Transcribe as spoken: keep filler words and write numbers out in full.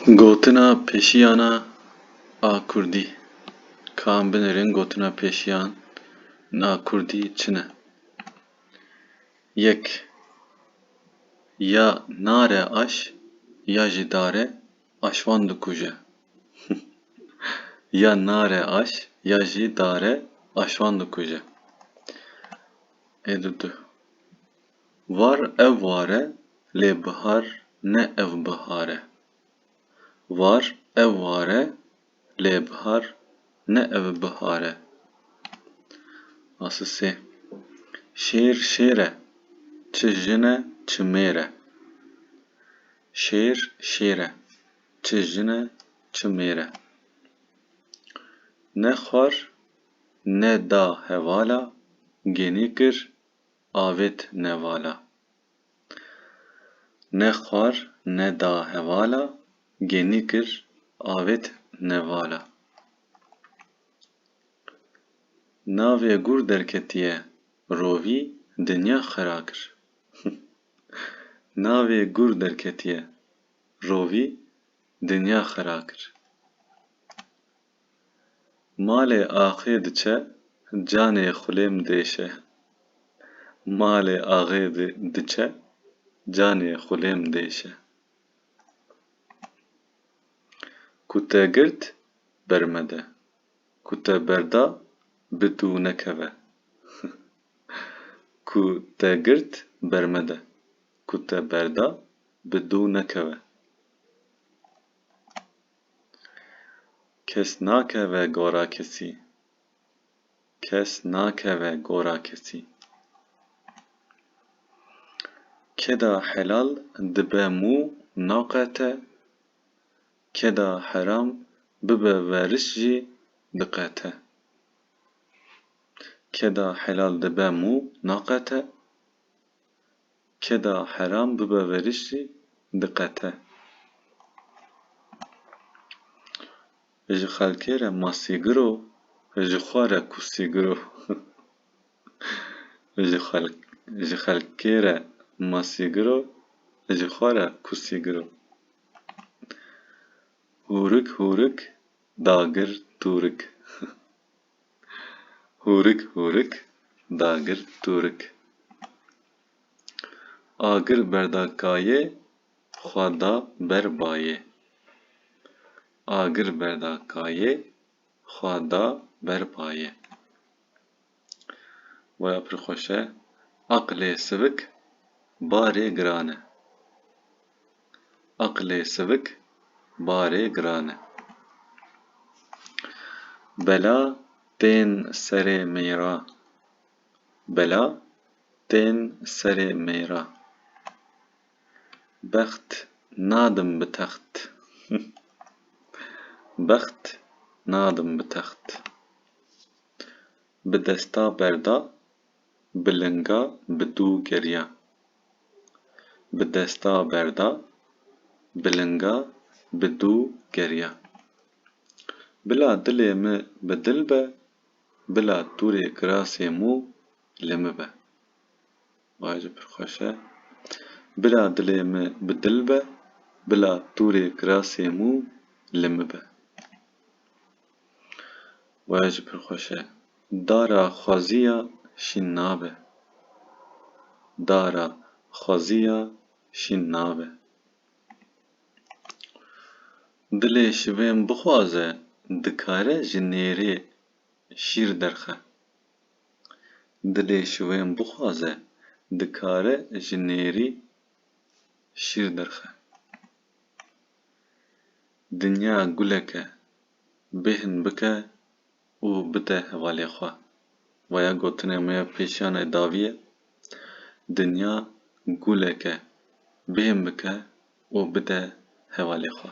Gotina pêşiyana a kurdî. Ka em binêrin gotina pêşiyan a kurdî çi ne? Yek. Ya nare aş, ya jî dare aşvan dikuje. Ya nare aş, ya jî dare aşvan dikuje. Ê du du. War ev war e, lê bihar ne ev bihar e. War ev war e, lê bihar ne ev bihar e. Asê sê. Şêr şêr e, çi jin e, çi mêr e. Şêr şêr e, çi jin e, çi mêr e. Ne xwar, ne da hevala, genî kir, avêt nevala. Ne xwar, ne da hevala, genî kir, avêt nevala. Navê gur derketiye, rovî dinya xera kir. Navê gur derketiye, rovî dinya xera kir. Malê axê diçe, canê xulêm dêşe. Malê axê di-, diçe, canê xulêm dêşe. Ku te girt, bermede. Ku te berda, bi dû nekeve. Ku te girt, bermede. Ku te berda, bi dû nekeve. Kes nakeve gora kesî. Kes nakeve gora kesî. Keda helal dibe mû naqete, keda heram bibe veriş jî diqete. Keda helal dibe mû naqete, keda heram bibe veriş jî diqete. Ji xelkê re masîgir o, ji xwe re kusîgir o. Ji xelk-, ji xelkê re masîgir o, ji xwe re kusîgir o. Hûrik hûrik, dagir tûrik. Hûrik hûrik, dagir tûrik. Agir berda kayê, xwe da ber bayê. Agir berda kayê, xwe da ber bayê. Waya pir xweş e. Aqilê sivik barê giran e. Aqilê sivik barê giran e. Bela tên serê mêra. Bela tên serê mêra. Bext nadim bi text. Bext nadim bi text. Bi desta berda, bi linga bi dû geriya. Bi desta berda, bi linga bi dû geriya. Bila dilê mi bi dil be, bila tûrê kirasê mû li mi be. Vay jî pir xweş e. Bila dilê mi bi dil be, bila tûrê kirasê mû li mi be. Waya jî pir xweş e. Dara xweziya şîn nabe. Dara xweziya şîn nabe. Dilê şivên bixwaze, dikare ji nêrê şîr derxe. Dilê şivên bixwaze, dikare ji nêrî şîr derxe. Dinya gulek e, bêhn bike û bide hevalê xwe. Vaya gotinê me ya pêşiyan e dawî ye. Dinya gulek e, bêhn bike û bide hevalê xwe.